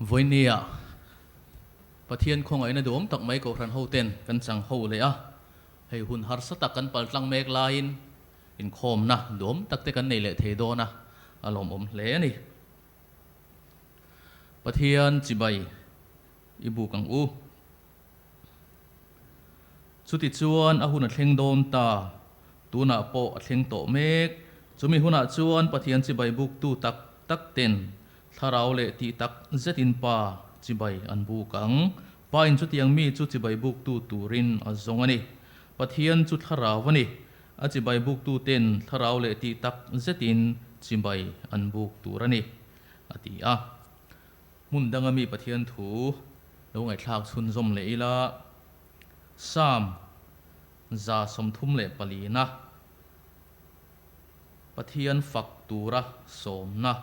Vawinia Pathian khawngaihna duhawm tak mai Kohhran hoten kan chang ho leh a, hei hun harsa tak kan paltlang mek laiin inkhawmna duhawm tak te kan nei leh thei dawn a, a lawmawm hle a ni. Pathian chibai i buk ang u. Chutichuan a hun a thleng dawn ta, tunah pawh a thleng tawh mek. Chumi hunah chuan Pathian chibai buktu tak tak ten thlarau leh tih tak zetin Pa chibai an buk ang. Pa in chutiang mi chu chibai buktu turin a zawng a ni. Pathian chu thlarau a ni. A chibai buktu ten thlarau leh tih tak zetin chibai an buk tur a ni, a ti a. Hmun danga mi Pathian thu lo ngaihthlak chhunzawm leh ila, Psalm 34 na, Pathian fak tura sawmna,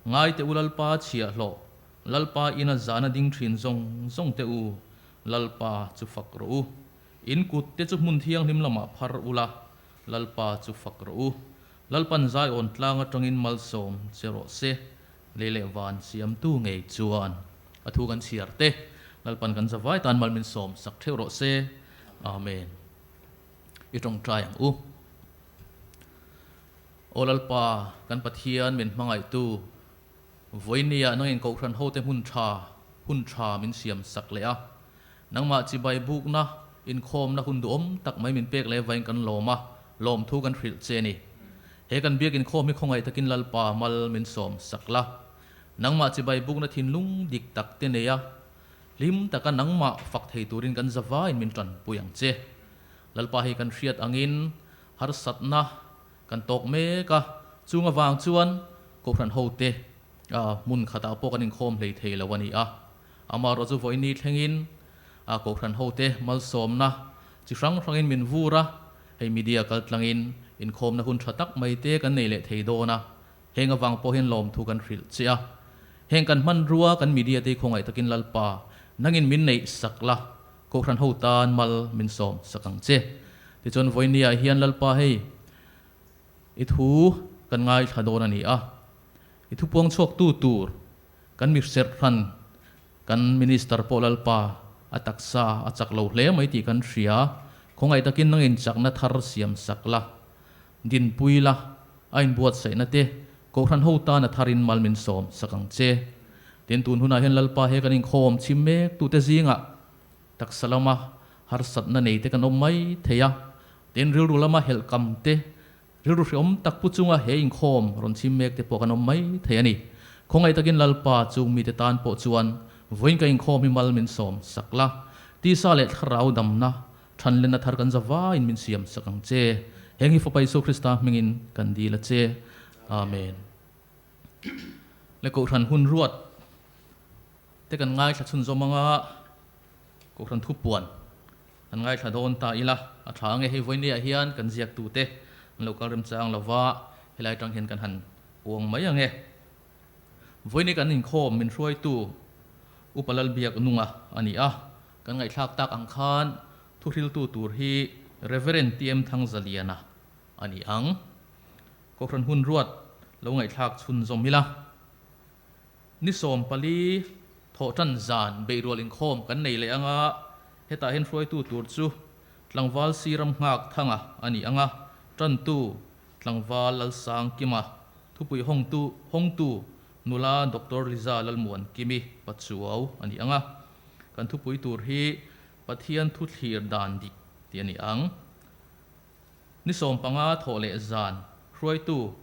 Ngai teh u Lalpa chhiahhlawh, Lalpa ina zana ding thin zawng zawng teh u, Lalpa chu fak rawh u. In kut te chu hmun thianghlim lamah phar ula, Lalpa chu fak rawh u. Lalpan Zion tlang atangin malsawm che rawh se. Lei leh van siamtu ngei chuan a thu kan chhiar te, Lalpan kan zavai tan mal min sawm sak theuh rawh se. Amen. I tawngtai ang u. Aw Lalpa, kan Pathian min hmangaihtu, vawinia nangin Kohhran hote hmun tha, hun tha min siam sak leh a. Nangmah chibai bukna, inkhawmna hun duhawm tak mai min pek leh vain kan lawm a, lawmthu kan hrilh che ni. He kan biak inkhawm hi khawngaih takin Lalpa mal min sawm sak la. Nangmah chibai bukna thinlung dik tak te nei a, hlim taka nangmah fak thei turin kan zavain min tanpui ang che. Lalpa hei kan hriat angin harsatna kan tawk mek a, chung avang chuan Kohhran hote hmun khatah pawh kan inkhawm hlei thei lo a ni a. Amaherawh chu vawiin ni thlengin a Kohhran hote malsawmna chi hrang hrangin min vur a, hei media kal tlangin inkhawmna hun tha tak mai te kan nei leh thei dawn a, heng avang pawh hian lawmthu kan hrilh che a. Heng kan hmanrua kan media te hi khawngaih takin Lalpa nangin min neih sak la, Kohhran ho tan mal min sawm sak ang che. Tichuan vawiin ni ah hian Lalpa hei i thu kan ngaithla dawn a ni a, i thupuang chhuaktu tur Kan mi serhran, kan Minister pawh Lalpa a taksa a chak lo hle mai tih kan hria. Khawngaih takin nang inchakna thar siam sak la, dinpui la, a inbuatsaihna te Kohhran ho tan a tharin mal min sawm sak ang che. Tin, tun hunah hian Lalpa he kan inkhawm chim mek tute zingah taksa lama harsatna nei te kan awm mai thei a, tin rilru lama helhkam te Rilru hreawm tak pu chunga he inkhawm rawn chim mek te pawh kan awm mai thei a ni. Khawngaih takin Lalpa chung mite tan pawh chuan vawiin ka inkhawm hi mal min sawm sak la. Tisa leh thlarau damna, thanlenna thar kan zavaiin min siam sak ang che. Heng hi Fapa Isua Krista hmingin kan dil a che. Amen. Le Kohhran hun ruat te kan ngaithla chhunzawm anga Kohhran thupuan An ngaithla dawn ta ila, a tha ange hei vawinia hian kan ziaktute an lo kal remchang lova, helai atang hian kan han puang mai ange. Vawiini kan inkhawm min hruaitu Upa Lalbiak Nunga a ni a, kan ngaihthlak tak ang khan thuhriltu tur hi Reverend TM Thangzaliana a ni ang. Kohhran hun ruat lo ngaihthlak chhunzawm ila. Ni 14 thawhtan zan beihrual inkhawm kan nei leh anga, hetah hian hruaitu tur chu Tlangval Siram Nghak Thanga a ni anga, tantu Tlangval Lalsang Kima, thupui hawngtu hawngtu nula Doctor Liza Lalmuan Kimi Pachuau a ni anga, kan thupui tur hi. Pathian thu thlir dan dik tih a ni ang. Ni 15 thawh leh zan hruaitu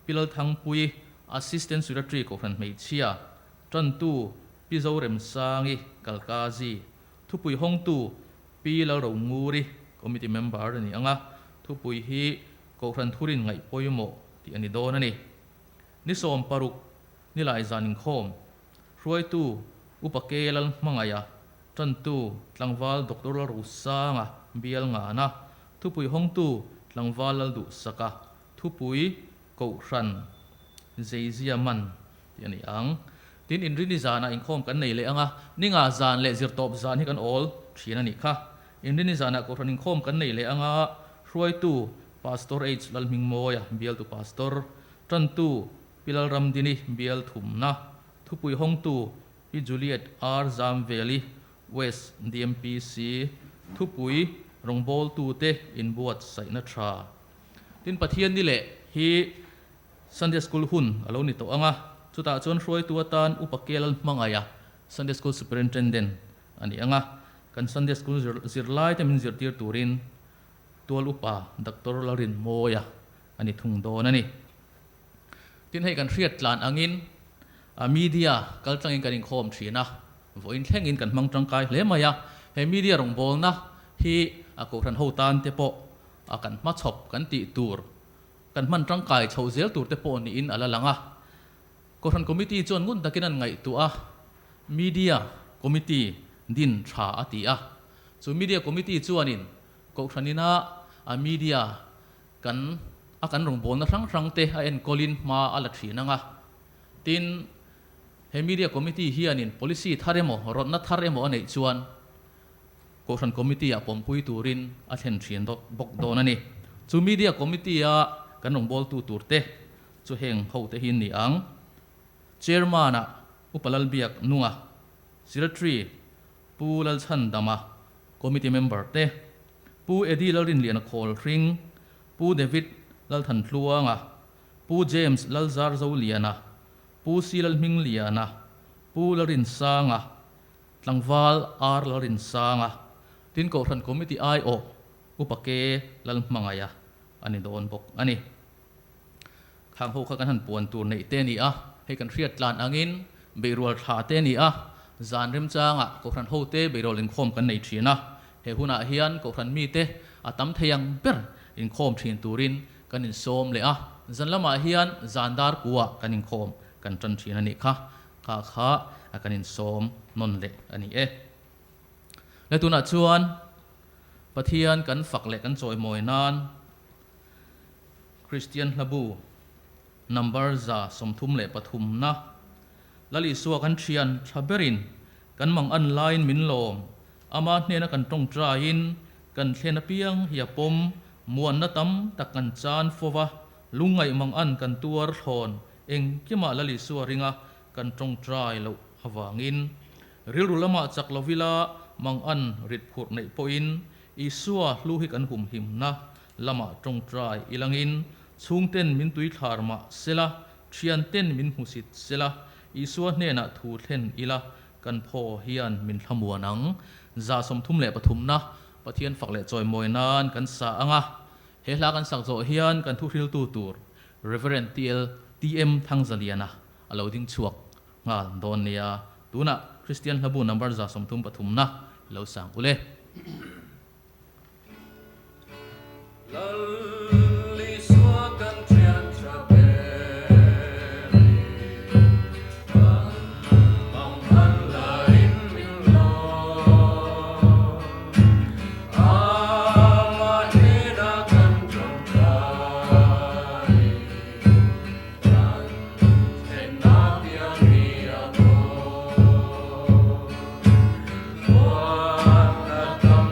Pi Lalthangpuii, Assistant Secretary Kohhran Hmeichhia, Tantu Pi Zoremsangi, Kalkazi, Thupui hawngtu Pi Lalronguri, Committee Member a ni ang a, thupui hi Kohhran Thurin ngaih pawimawh tih a ni dawn a ni. Ni 60 nilai zan inkhawm hruaitu Upa Ke Lalhmangaia, Tantu Tlangval Doctor Lalrosanga bial ngana, thupui hawngtu Tlangval Lalduhsaka, thupui Kohhran Zeizia man tih a ni ang. Tin, Inrini zanah inkhawm kan nei leh ang a, ninga zan leh zirtawp zan hi kan awl thin a nih kha. Inrini zanah Kohhran inkhawm kan nei leh ang a, hruaitu Pastor H. Lalhmingmawia, bialtu Pastor, Tantu Pi Lalramdini bial thumna, thupui hawngtu Pi Juliet R. Zamveli, West DMPC, thupui rawngbawltute inbuatsaihna tha. Tin, Pathian ni leh hi Sunday School hun a lo ni tawh ang a, chutah chuan hruaitu atan Upa Kelal Hmangaia, Sunday School Superintendent a ni ang a, kan Sunday School zirlaite min zirtir turin Tual Upa Doctor Lalrinmawia a ni thung dawn a ni. Tin, hei kan hriat tlan angin media kal tlangin kan inkhawm thin a, vawiin thlengin kan hmang tangkai hle mai a, he media rawngbawlna hi a Kohhran ho tan te pawh a kan hmachhawp kan tih tur, kan hman tangkai chhoh zel tur te pawh niin a la lang a. Kohhran Committee chuan ngun takin an ngaihtuah a, Media Committee din tha a ti a. Chu Media Committee chuanin Kohhran ina a media kan a kan rawngbawlna hrang hrang te a enkawlin hma a la thin ang a. Tin, he Media Committee hianin policy thar emaw, rawtna thar emaw a neih chuan Kohhran Committee ah pawmpui turin a thlen thin bawk dawn a ni. Chu Media Committee a kan rawngbawltu tur te chu heng ho te hi an ni ang. Chairman ah Upa Lalbiak Nunga, Secretary Pu Lalchhandama, Committee Member te, Pu Eddie Lalrinliana Khawlhring, Pu David Lalthantluanga, Pu James Lalzarzoliana, Pu Si Lalhmingliana, Pu Lalrinsanga, Tlangval Ar Lalrinsanga, tin Kohhran Committee aiawh Upa Ke Lalhmangaia a ni dawn bawk a ni. Khang ho kha kan han puan tur neih te a ni a, hei kan hriat tlan angin beihrual thla te a ni a, zan remchangah Kohhran hote beihrual inkhawm kan nei thin a, he hunah hian Kohhran mite a tam thei ang ber inkhawm thin turin kan insawm leh a, zan lamah hian zan dar kuah kan inkhawm kan tan thin a nih kha, kha kha kan insawm nawn leh a ni e. Le tunah chuan Pathian kan fak leh kan chawimawi nan Kristian hlabu number 133 na Lal Isua kan thian tha berin kan mang an laiin min lawm, ama hnena kan tawngtaiin kan thlen apiang hi a pawm, muanna tam tak kan chan fova, lungngaih mang an kan tuar thlawn engkimah Lal Isua ringa kan tawngtai loh avangin rilru lamah chak lovila mang an rit phurh neih pawhin Isua hlu hi kan humhimna lamah tawngtai ilangin chhungten min tuithlar mah sela, thianten min hmusit sela, Isua hnenah thu thlen ila kan phaw hian min thlamuan ang. 33 na Pathian fak leh chawimawi nan kan sa ang a, he hla kan sak zawh hian kan thuhriltu tur Rev. TL TM Thangzaliana a lo ding chhuak nghal dawn nia. Tunah Kristian hlabu number 33 na i lo sang ule. Lal Isua kan thian tha ber i, kan mang han lain min lawm. Amah hnenah kan tawngtai i, kan thlenna piang hi a pawm. Muanna tam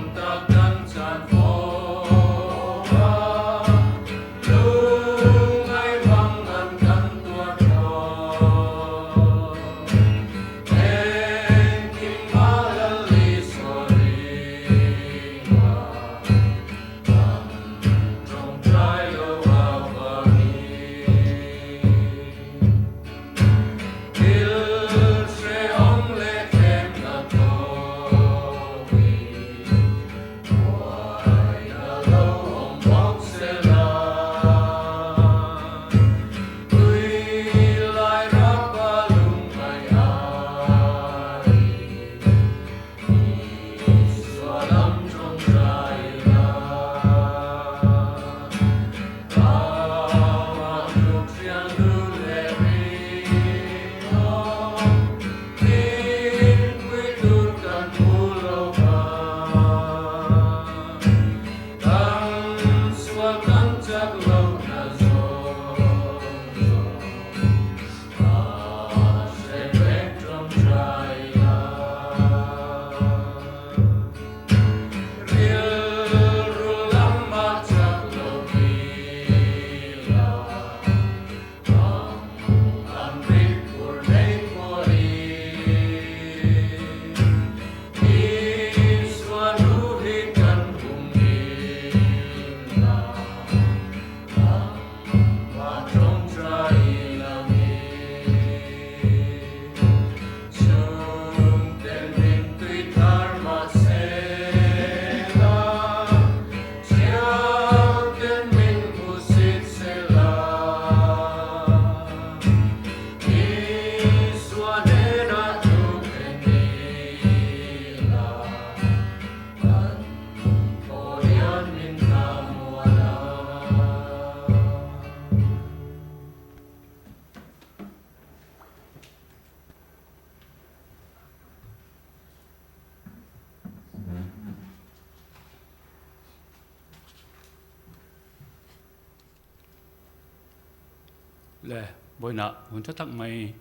Le vawiinah hun tha tak mai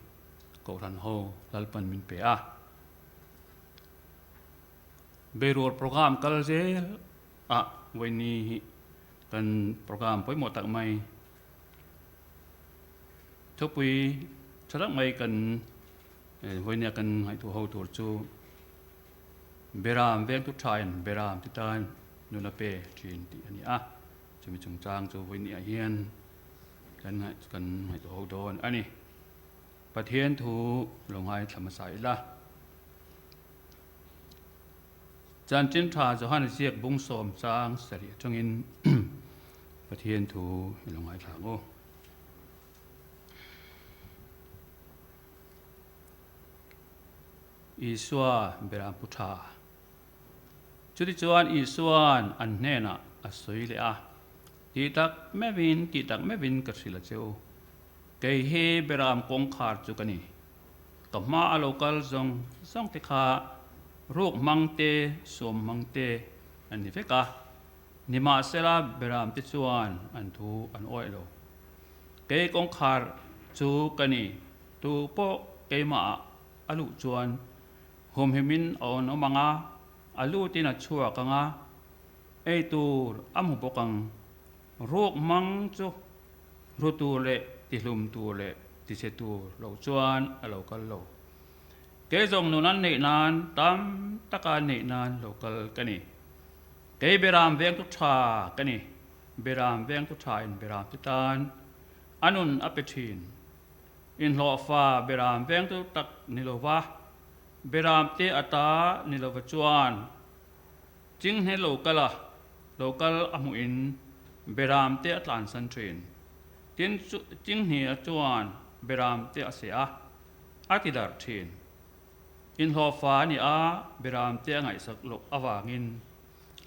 Kohhran ho Lalpan min pe a. Beirual program kal zel ah vawiini hi kan program pawimawh tak mai thupui tha tak mai kan vawiinia kan ngaihtuah ho tur chu Beram vengtu thain Beram ti tan nun a pe thin tih a ni a, chumi chungchang chu vawiiniah hian kan kan ngaihtuah ho dawn a ni. Pathian thu lo ngaithla hmasa ila. Chanchin tha Johan ziak bung sawm chang sarih atangin Pathian thu i lo ngaithla ang u. Isua berah pu tha. Chutichuan Isua'n an hnenah a sawi leh a, Tih tak meuhin, tih tak meuhin ka hrilh a che u. Kei hi beram kawngkhar chu ka ni. Ka hma a lo kal zawng zawng te kha ruk hmang te, suam hmang te an ni vek a, nimahsela beram te chuan an thu an awih lo. Kei kawngkhar chu ka ni, tu pawh keimah ah a luh chuan humhimin a awn awm ang a, a lutin a chhuak ang a, ei tur a hmu bawk ang. Ruk hmang chu Ru tur leh tihlum tur leh tichhe tur lo chuan a lo kal lo. Kei zawng nun an neih nan tam taka neih nan lo kal ka ni. Kei Beram vengtu tha ka ni. Beram vengtu tha in Beram te tan a nun a pe thin. Inhlawhfa Beram vengtu tak ni lova, Beram te ata ni lova chuan Chinghne lo kal a, lo kal a hmuh in Beram te a tlansan thin. Tin, Chinghne chuan Beram te a seh a, a ti darh thin. Inhlawhfa a ni a, Beram te a ngaihsak loh avangin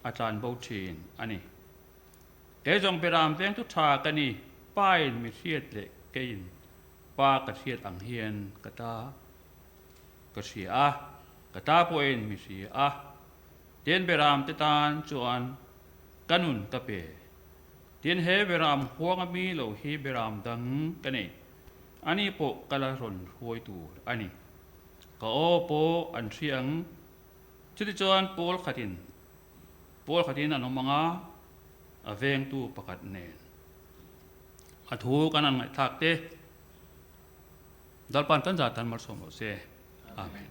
a tlan bo thin a ni. Kei zawng Beram vengtu tha ka ni, Pain mi hriat leh keiin Pa ka hriat ang hian ka ta ka hria a, ka ta pawhin mi hria a. Tin Beram te tan chuan ka nun ka pe. Tin he Beram huang a mi lo hi Beram dang ka nei. Ani pawh ka la rawn hruai tur a ni. Ka aw pawh an hria ang. Chutichuan pawl khatin pawl khatin an awm ang a, a vengtu pakhat nen a thu kan han ngaihthlak te. Lalpa'n kan zat tan malsawm rawh se. Amen.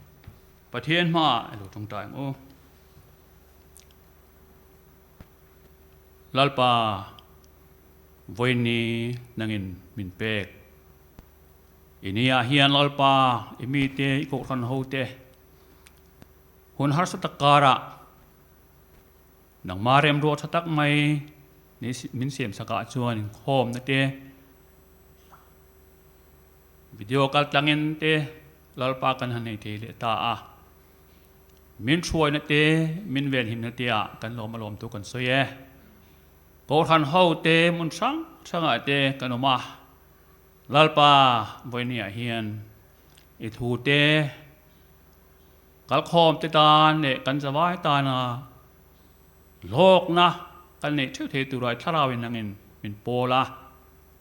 Pathian hmaah i lo tawngtai ang u. Lalpa, vawiini nangin min pek. I niah hian Lalpa, i mite, i kohhran hote, hun harsa tak karah nangmah remruah tha tak mai min siamsakah chuan inkhawmna te, Video kal tlangin te Lalpa kan han nei thei leh ta a, min hruaina te, min venhimna te ah kan lawm alawm tu kan sawi e. Kohhran ho te hmun hrang hrangah te kan awm a, Lalpa vawinia hian i thu te kalkhawm te tan leh kan zavai tana hlawkna kan neih theuh thei tura i thlarauin nangin min pawl a.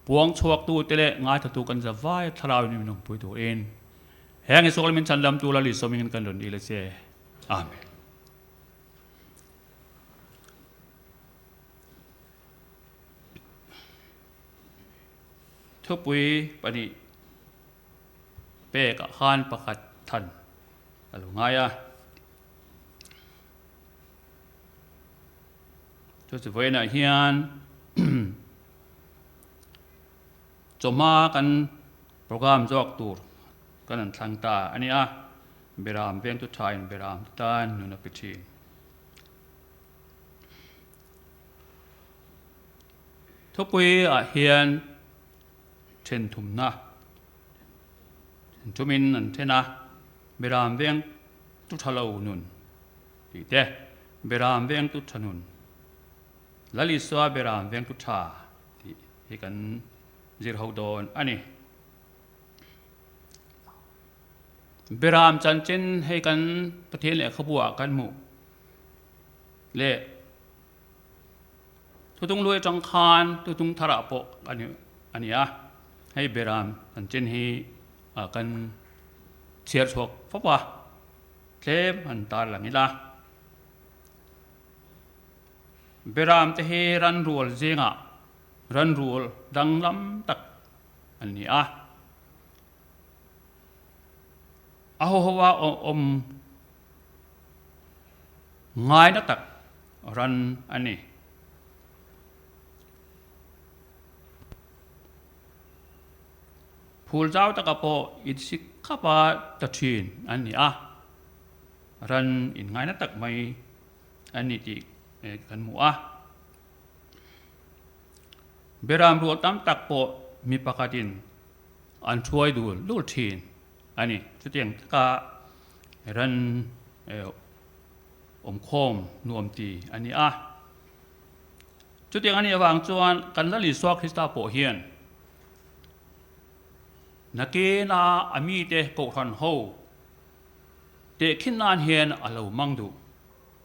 Puang chhuaktute leh ngaithatu kan za vai thlarau in min awmpui turin heng Isual min chhandamtu Lal Isua hmingin kan rawn dil a che. Amen. Thupui pahnih pekah khan pakhat than a lo ngai a. Chu chi vawiinah hian chawhma kan program zawk tur kan an thlang ta a ni a, Beram vengtu thain Beram tan nun a pe thin. Thupui ah hian then thumna then thumin an then a, Beram vengtu tha lo nun tih te, Beram vengtu tha nun. Lal Isua Beram vengtu tha tih hi kan zir ho dawn a ni. Beram chanchin hei kan Pathian lehkhabu ah kan hmuh leh thutung luai atang khan thutung thar ah pawh a ni a. Hei beram kan chin hi kan chhiar chhuak fawp a, tlem han tar lang ila. Beram te hi ran rual zingah ran rual danglam tak an ni a. A ho ho a awm ngaina tak ran a ni. Phul zau taka pawh insik khap a ta thin an ni a, ran inngaina tak mai an ni tih kan hmu a. Beram rual tam tak pawh mi pakhatin an thuai dul dul thin a ni. Chutiang taka ran awmkhawm nuam ti a ni a. Chutiang a nih avang chuan kan Lal Isua Krista pawh hian nakina a mite kohhran ho tehkhin nan hian a lo mang duh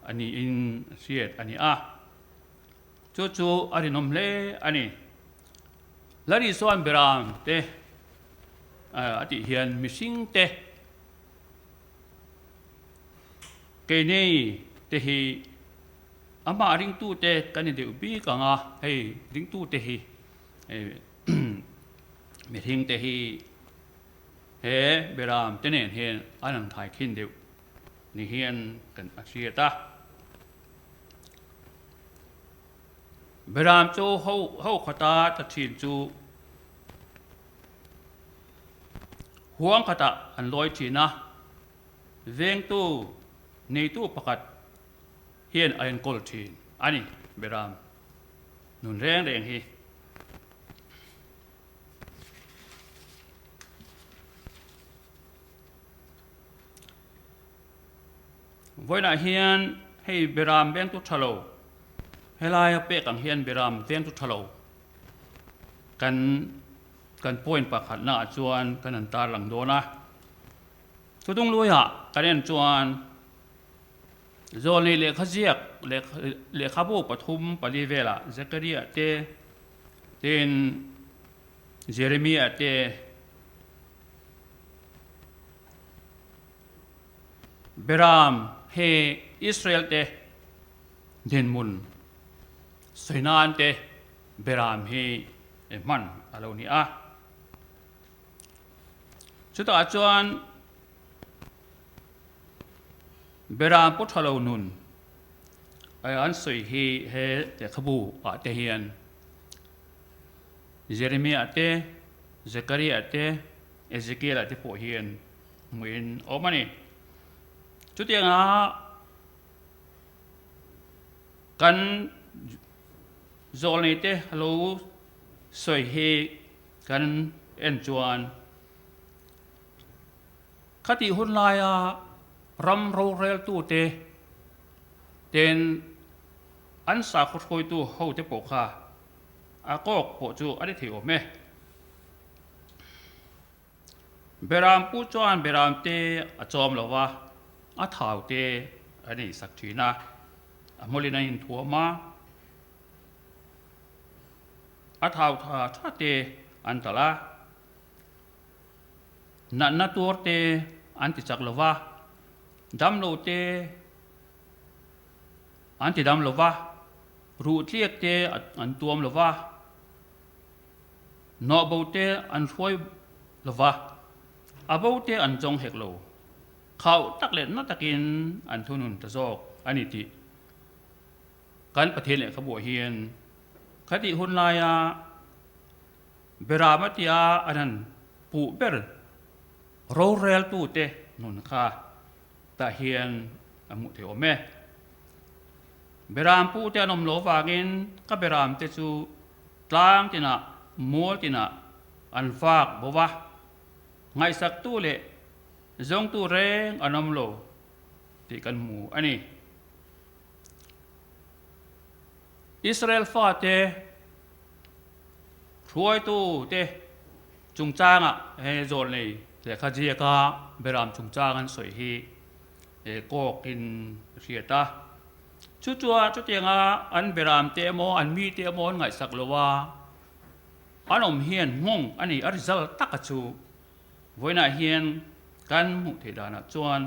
a niin hriat a ni a. Chu chu a rinawm hle a ni. Lal Isua'n Beram te a tih hian mihring te keini te hi Amah ringtute kan ni deuh bik ang a, hei ringtute hi mihringte hi he Beram te nen hian an han thaikhin deuh ni hian kan a hriat a. Beram chu ho ho khata ta thin chu huang khatah an lawi thin a, vengtu neitu pakhat hian a enkawl thin a ni Beram nun reng reng hi. Vawiinah hian hei Beram vengtu tha lo helaia pek ang hian Beram vengtu tha lo kan kan point pakhatna ah chuan kan han tarlang dawn a. Thutung luiah kan en chuan Zawlnei lehkha ziak lehkhabu pathum pali velah Zekaria te, tin Jeremia te, Beram he Israel te dinhmun sawi nan te Beram hi hman a lo ni a. Chutah chuan Beram pawh tha lo nun an sawi hi he lehkhabu ah te hian Jeremiah te, Zechariah te, Ezekiel ah te pawh hian hmuhin a awm a ni. Chutianga kan zawlnei te lo sawi hi kan en chuan Khatih hun laia ram roreltute ten an sakhaw hruaitu hote pawh kha a kawk pawh chu a ni thei awm e. Beram pu chuan beram te a chawm lo va, a thau te a nei sak thin a, a hmawlin a inthuam a, a thau tha tha te an talh a. Natna tuar te an ti chak lo va, damlo te an ti dam lo va, ruh tliak te an tuam lo va, nawhbo te an hruai lo va, a bo te an zawng hek lo. Khauh tak leh na takin an thunun ta zawk a ni tih kan Pathian lehkhabuah hian khatih hun laia Beram a tia an han puh ber roreltute nun kha tah hian a hmuh theih awm e. Beram pute an awm lo vangin ka beram te chu tlang tinah mual tinah an vak bo va, ngaihsaktu leh zawngtu reng an awm lo tih kan hmu a ni. Israel fate Hruaitute chungchangah he zawlnei lehkha ziaka Beram chungchang an sawi hi kawkin a hriat a. Chu chuan chutianga an Beram te emaw an mite emaw an ngaihsak lo a, an awm hian nghawng a nei a result taka chu vawiinah hian kan hmuh theih danah chuan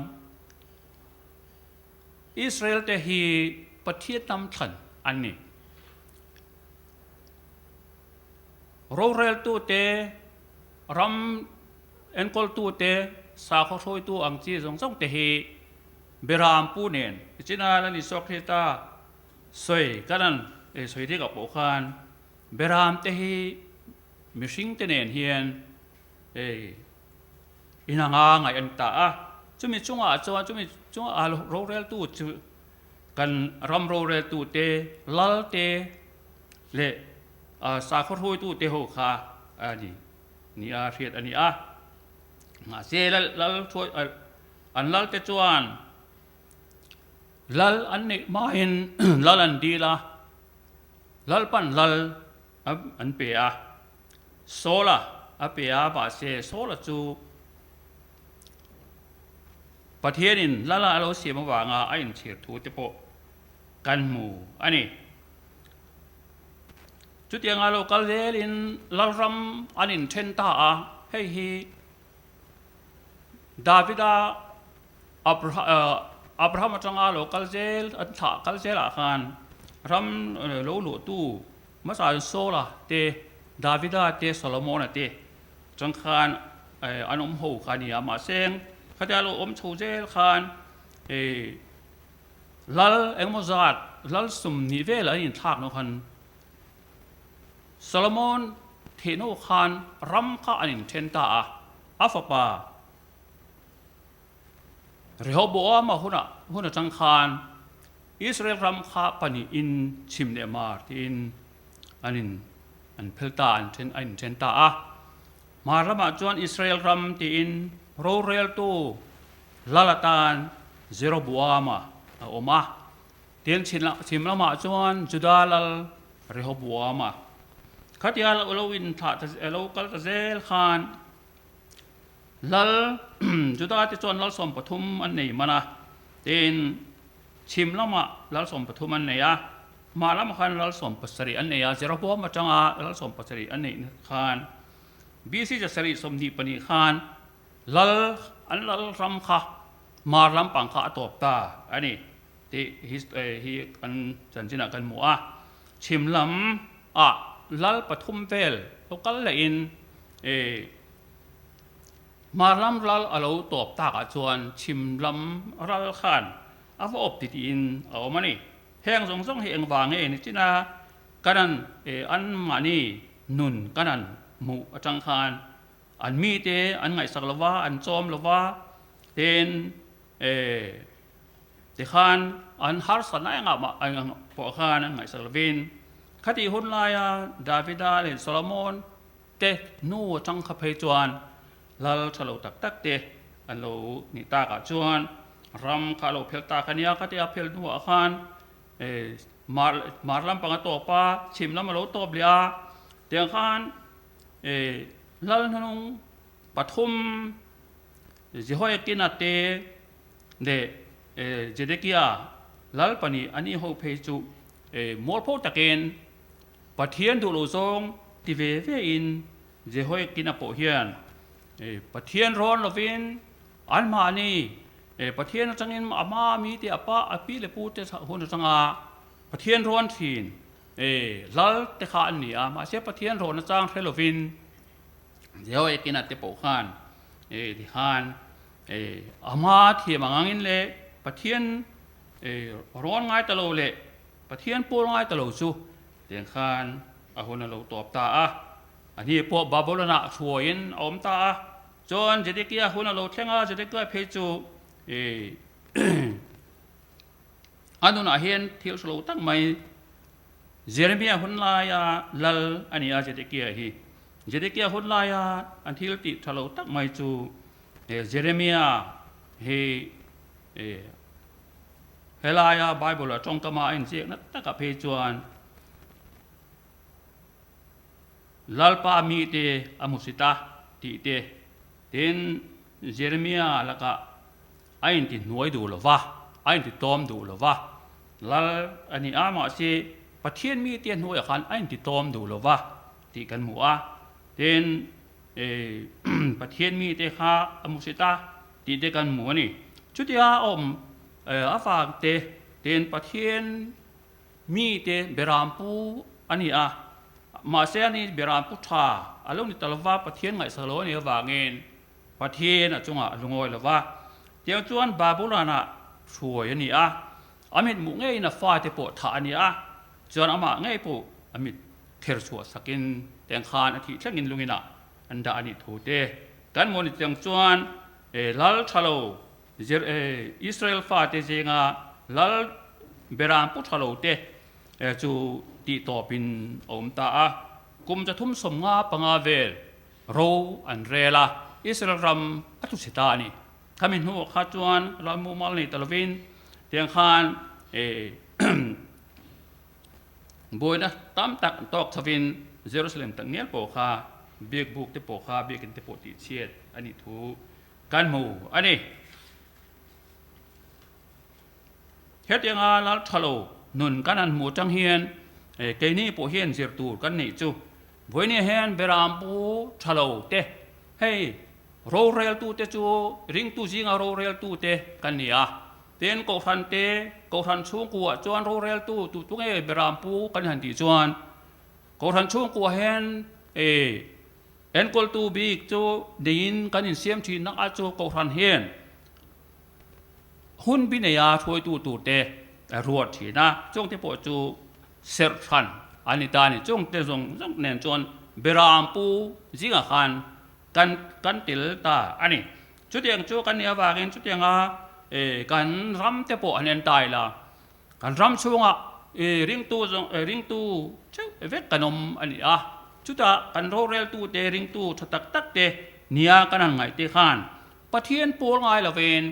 Israel te hi Pathian hnam thlan an ni. Roreltute, ram enkawltute, sakhaw hruaitu ang chi zawng zawng te hi Beram pu nen China la ni sawk hi ta sawi ka lan sawi dik ah pawh khan Beram te hi mihring te nen hian inanga ngaih an ta a, chumi chungah chuan chumi chunga roreltu chu kan ram roreltu te, lal te leh sakhaw hruaitu te ho kha a ni nia hriat a ni a. Mahse lal lal hruai an lal te chuan lal an neih hmain lal an dil a, Lalpan lal an pe a, Saula a pe a, mahse Saula chu Pathianin lala a lo siam avanga a inchhir thu te pawh kan hmu a ni. Chutianga lo kal zelin Lalram an inthen ta a, hei hi Davida Abraham atanga lo kal zel an thlah kal zelah khan ram lo luhtu hmasa Saula te, Davida te, Solomona te chang khan an awm ho kha a ni a, mahse khatia lo awm chho zel khan lal engemaw zat lal sum nih vel an inthlak loh khan Solomon thehno khan ram kha an inthen ta a, a fapa Rehoboama hunah hun atang khan Israel ram kha pahnihin chhim leh mar tiin an in an phel ta an then a inthen ta a. Hmar lamah chuan Israel ram tiin roreltu lal atan Jeroboama a awm a. Tin chhim lamah chuan Juda lal Rehoboama khatia lo inthlah ta lo kal ta zel khan Lal Juda te chuan Lalsawm pathum an nei man a, tin chhim lamah Lalsawm pathum an nei a, hma lamah khan Lalsawm pasarih an nei a, Jeroboam atanga Lalsawm pasarih an neih khan BC zasarih 22 khan Lal an lal ram kha hmar lampang kha a tawp ta a ni tih hi kan chanchinah kan hmu a, chhim lam ah Lal pathum vel lo kal lehin Hmar lam ral a lo tawp takah chuan chhim lam ral khan a va awp ti tiin a awm a ni. Heng zawng zawng hi engvang nge ni chin a, Kanan an mahni nun Kanan hmuh atang khan an mite an ngaihsak lo va, an chawm lo va, tin tikhan an harsatna engah mah pawh khan an ngaihsak lovin khatih hun laia Davida leh Solomon te hnu atang kha phei chuan lal tha lo tak tak te an lo nih takah chuan ram kha a lo phel tak a nia, khatia phel hnuah khan mar mar lampang a tawp a, chhim lam a lo tawp leh a, tiang khan lal hnung pathum Jehoiakina te leh Zedekia lal pahnih an inho phei chu mualpho takin Pathian duh lo zawng ti ve ve in Jehoiakina pawh hian Pathian rawn lovin anmahni Pathian atangin a hma mi te a pa a pi leh pu te hun atanga Pathian rawn thin lal te kha an ni a, mahse Pathian rawn atang hre lovin Jehoiakina te pawh khan tikhan a hma thiam ang angin leh Pathian rawn ngai ta lo leh Pathian pawl ngai ta lo chu tiang khan a hun a lo tawp ta a, a ni pawh Babylon-ah hruaiin a awm ta a. Chuan Zedekiah hun a lo thleng a, Zedekiah phei chu a nunah hian thil hre lo tak mai Jeremiah hun laia lal a ni a Zedekiah hi. Zedekiah hun laia an thil tih tha lo tak mai chu Jeremiah hi Helaia Bible-a tawngkama a inziakna takah phei chuan Lalpa mite a hmusit a tih te, tin Jeremia lakah a intihnuai duh lo va, a intitlawm duh lo va, Lal a ni a, mahse Pathian mite hnuaiah khan a intitlawm duh lo va tih kan hmu a. Tin, Pathian mite kha a hmu si ta tih te kan hmu a ni. Chutia a awm avang te tin Pathian mite berampu a ni a, mahse ani berampu tha a lo ni ta lova, Pathian ngaihsak lo a nih avangin Pathian a chungah a lungawi lova. Tiang chuan Babulon-ah hruai a ni a, a mithmuh ngeiin a fate pawh thah a ni a, chuan amah ngei pawh a mit kher chhuah sakin teng khan a thih thlengin lunginah an dah a nih thu te kan hmuh a ni. Tiang chuan lal tha lo Israel fate zinga lal beram pu tha lo te chu tih tawpin a awm ta a. Kum 355 vel ro an rel a, Israel ram a thu chhe ta a ni. Khami hnuah kha chuan ral mumal nei ta lovin tiang khan Buaina tam tak an tawk chhovin Jerusalem tak ngial pawh kha biakbuk te pawh kha biakin te pawh tihchhiat a nih thu kan hmu a ni. Hetianga lal tha lo nun kan han hmuh atang hian keini pawh hian zir tur kan neih chu vawiin hian berampu tha lo te hei roreltute chu ringtu zinga roreltute kan ni a. Tin, Kohhran te, Kohhran chhungkuah chuan roreltu tu tu nge Berampu kan han tih chuan Kohhran chhungkuah hian e enkawltu bik chu neiin kan insiam thin nak a chu Kohhran hian hun bi neia hruaitu tur te a ruat thin a, chungte pawh chu serh hran an ni ta a ni. Chungte zawng zawng nen chuan Berampu zingah khan kan kan tel ta a ni. Chutiang chu kan nih avangin chutianga kan ram te pawh an en ta ila, kan ram chhungah ringtu zawng ringtu theuh vek kan awm a ni a, chutah kan roreltu te ringtu tha tak tak te nia kan han ngaih te khan Pathian pawl ngai lovin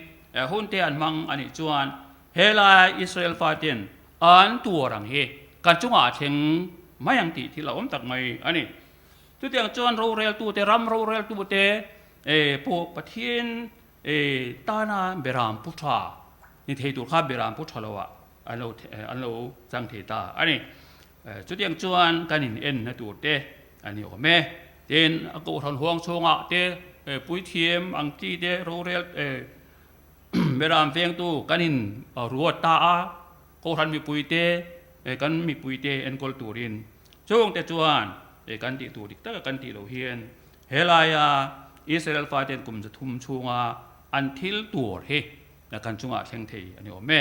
hun te an hmang a nih chuan helai Israel faten an tuar ang hi kan chungah a thleng mai ang tih thil a awm tak mai a ni. Chutiang chuan roreltute, ram roreltute pawh Pathian tana beram pu tha ni thei tur kha beram pu tha loah an lo an lo chang thei ta a ni. Chutiang chuan kan in enna tur te a ni awm e. Tin, a kohhran huang chhungah te puithiam ang chi te rorel beram vengtu kan in ruat ta a, kohhran mipuite kan mipuite enkawl turin Chungte chuan e kan tih tur dik taka kan tih loh hian helaia Israel faten kum 300 chhunga an thil tur hi kan chungah thleng thei a ni awm e.